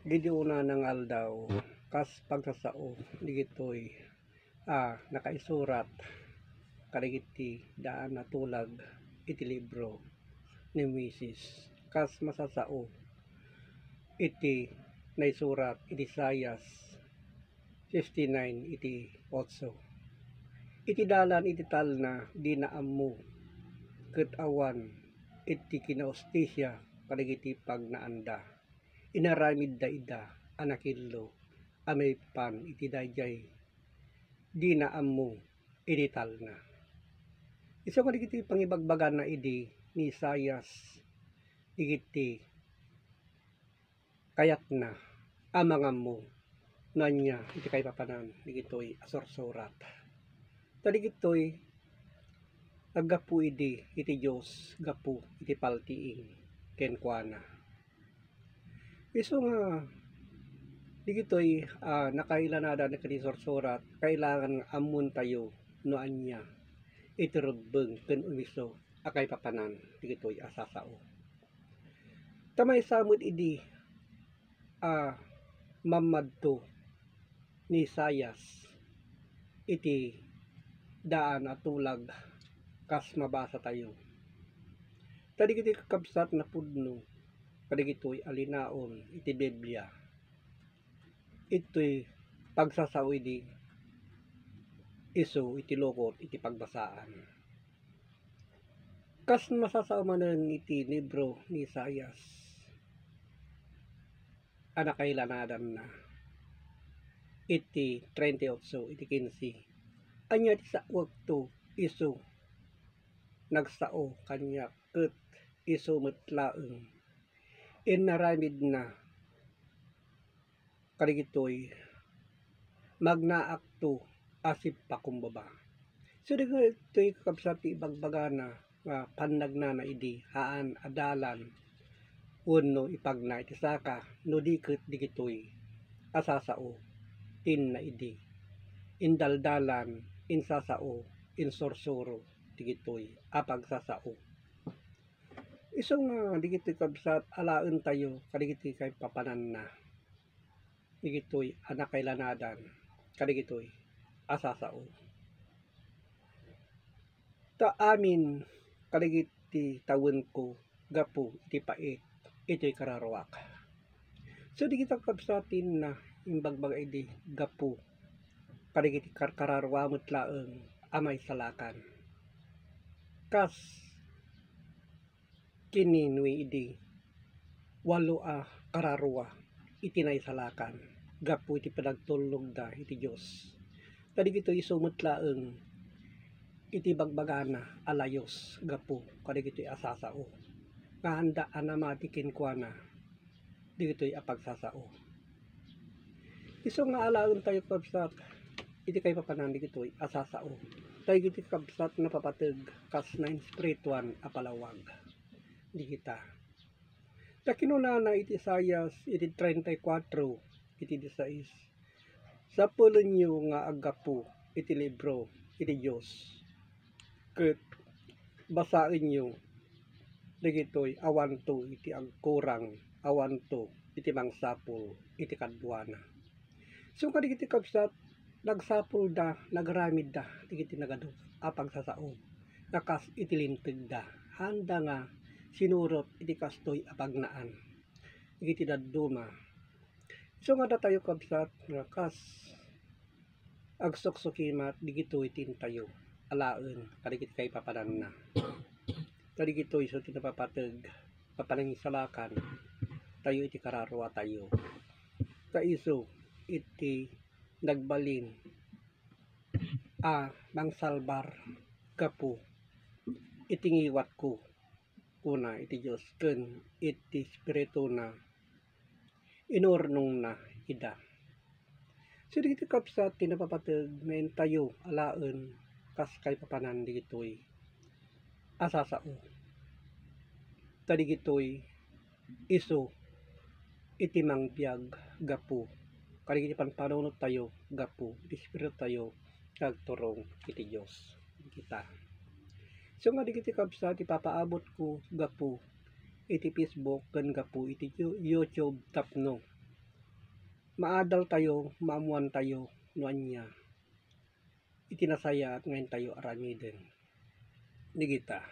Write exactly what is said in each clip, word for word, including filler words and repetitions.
Idi unana nga aldaw, kas pagsasao dagitoy a nakaisurat kadagiti daan a tulag iti libro ni Moises, kas masasao iti naisurat iti Isaias fifty-nine iti otso. Iti dalan iti talna, dina ammo, ket awan iti kinahustisia kadagiti pagnaanda. Inaramidda ida a nakillo a maipan iti daydiay dina ammo iti talna. Isu nga dagiti pangibagbagana idi ni Isaias, dagiti kayatna a mangammo no ania iti kaipapanan dagitoy a sursurat. Ta dagitoy aggapu idi iti Dios gapu iti paltiing kenkuana. Isu nga dagitoy a nakailanadan ken sursurat, kailangan nga ammontayo no ania iti rebbeng ken umiso a kaipapanan dagitoy a sasao. Ta maysa met idi a mammadto ni Isaias iti daan a tulag kas mabasatayo. Ta dagitoy kakabsat napudno kadagitoy a linaon iti Biblia. Itoy pagsasao idi isu iti lukot iti pagbasaan. Kas masasao manen iti libro ni Isaias a nakailanadanna iti treinta y ocho iti kinse. Ania ti saoekto isu nagsao kaniak ket isu met laeng inaramidna kadagitoy magnaakto a sippakumbaba. So, dagitoy kakabsat ti ibagbagana nga pannagnana idi haan a dalan wenno ipagna iti saka no di ket dagitoy a sasao tinna idi indaldalan, insasao, insursuro dagitoy a pagsasao. Isu nga dagitoy kabsat, alaentayo kadagiti kaipapananna dagitoy a nakailanadan kadagitoy a sasao. Ta amin kadagiti tawenko gapu iti pait iti kararuak. So, dagiti kabsat, tinna imbagbaga idi gapu kadagiti karkararua met laeng a maisalakan. Kas ken ni Noe idi walo a kararua iti naisalakan gapu iti panagtulnogda iti Dios. Kadagitoy isu met laeng iti bagbagana a layus gapu kadagitoy a sasao nga haanda a namati kenkuana dagitoy a pagsasao. Isu nga alaentayo, kabsat, iti kaipapanan dagitoy a sasao. Dagiti kabsat, napapateg kas nainspirituan a palawag dagita. Ta kinunana iti Isaias iti treinta y cuatro iti disais, "Sapulenyo nga aggapu iti libro iti Dios, ket basaenyo dagitoy awanto iti agkurang, awanto iti mangsapul iti kaduana." So, kadagiti kabsat, nagsapulda, nagaramidda dagiti nagadu a pagsasao nga kas iti lintegda, haanda nga sinurot iti kastoy a pagnaan dagiti dadduma. Isu nga datayo, kabsat, nga kas agsuksukimat dagitoy ti intayo alaen kadagiti kaipapananna. Kadagitoy isu ti napapateg a panangisalakan tayo iti kararuatayo. Ta isu iti nagbalin a mangsalbar gapu iti ngiwatko, kuna iti Dios, ken iti Espirituna inurnongna ida. So, dagiti kabsat, ti napapateg nga intayo alaen kas kaipapanan dagitoy a sasao. Ta dagitoy isu iti mangbiag gapu kadagiti panpanunottayo, gapu iti espiritutayo nga agturong iti Dios. Kita. So nga dagiti kabsat, ipapaabotko gapu iti Facebook ken gapu iti You-, YouTube tapno maadaltayo, maammoantayo no ania iti nasayaat nga intayo aramiden. Dagita.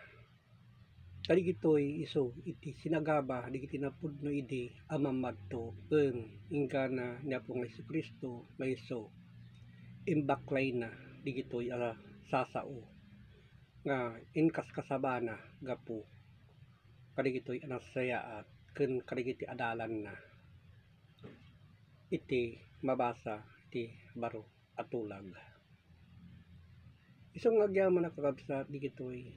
Kadagitoy isu iti sinagaba dagiti napudno idi a mammadto ken inggana ni Apo nga Jesu-Cristo nga isu imbaklayna dagitoy a sasao nga inkaskasabana gapu kadagitoy a nasayaat ken kadagiti adalanna iti mabasa iti baro a tulag. Isu nga agyamanak, kakabsat, dagitoy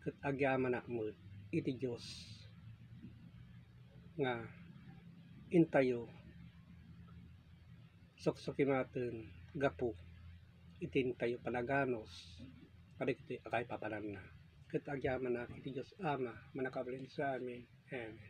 ket agyamanak met iti Dios nga intayo suksukimaten gapu iti intayo panaganus kadagitoy a kaipapananna. Ket agyamanak iti Dios Ama, Mannakabalin sa amin. Amen.